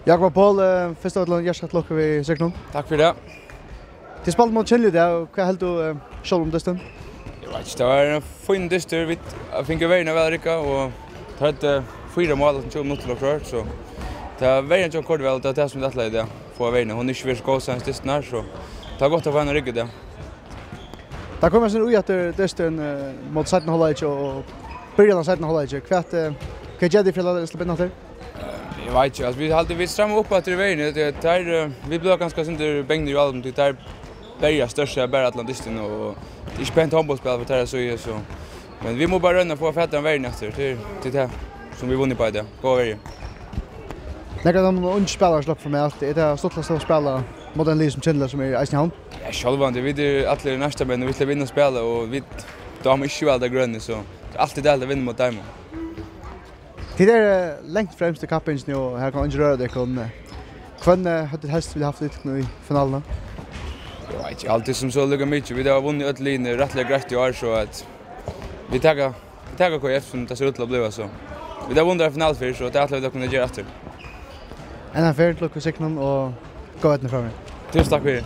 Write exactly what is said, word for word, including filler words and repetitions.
Jákup og Poul, eh, fyrst av øllum hjartaliga til lukku við sigrinum. Takk fyri tað. Tit spældu móti Kyndli í dag, og hvat heldur tú, eh, sjálv um dystin? Eg veit ikki, tað var ein fínur dystur, vit fingu verjuna væl riggað, og teir høvdu fýra mál eftir tjúgu minuttir og klárt, so tað, verjan hjá okkum koyrdi væl, og tað var tað sum vit ætlaðu í dag, fáa verjuna. Hon hevur ikki verið so góð seinast dystin her, so tað var gott at fáa hana riggað í dag. Tað kom eitt sindur í aftur dystin, eh, móti seinna hálvleiki og byrjan av seinna hálvleiki. Hvat, eh, hvat gera tit fyri at sleppa inn aftur? Eh, eg veit ikki, altso, vit halda, vit stramma upp aftur í verjuni. Tað, tað er, eh, vit blíva kanska eitt sindur bangnir í álvum, tí teir verja størst sett bara allan dystin, og tað er ikki pent hondbóltsspæl frá teirra síðu, so. Men vit mugu bara royna at fáa fatt á verjuni aftur. Tað er, tað er tað sum vit vunnu upp á í dag. Góða verju. Nakrir av teimum ungu spælarunum sleppa fram aftur. Er tað stuttligt at spæla móti einum liði sum Kyndli, sum er eisini í Havn? Ja, sjálvandi, vit eru allir næstamenn, og vit vilja vinna spælið, og vit dámar ikki væl tað grøna, so tað er altíð deiligt at vinna móti teimum. Tit eru, eh, langt fremst í kappingini, og her kann eingin røra tykkum. Hvønn, eh, høvdu tit helst viljað havt við tykkum í finaluni? Eg veit ikki, altíð sum so líka mikið. Vit hava vunnið øll liðini rættiliga greitt í ár, so at vit taka, vit taka K F sum tað sær út til at blíva, so. Vit hava vunnið eina finalu fyrr, so tað ætla vit at kunna gera aftur. Enn ein ferð, til lukku við sigrinum og góða eydnu framvegis. Túsund takk fyri.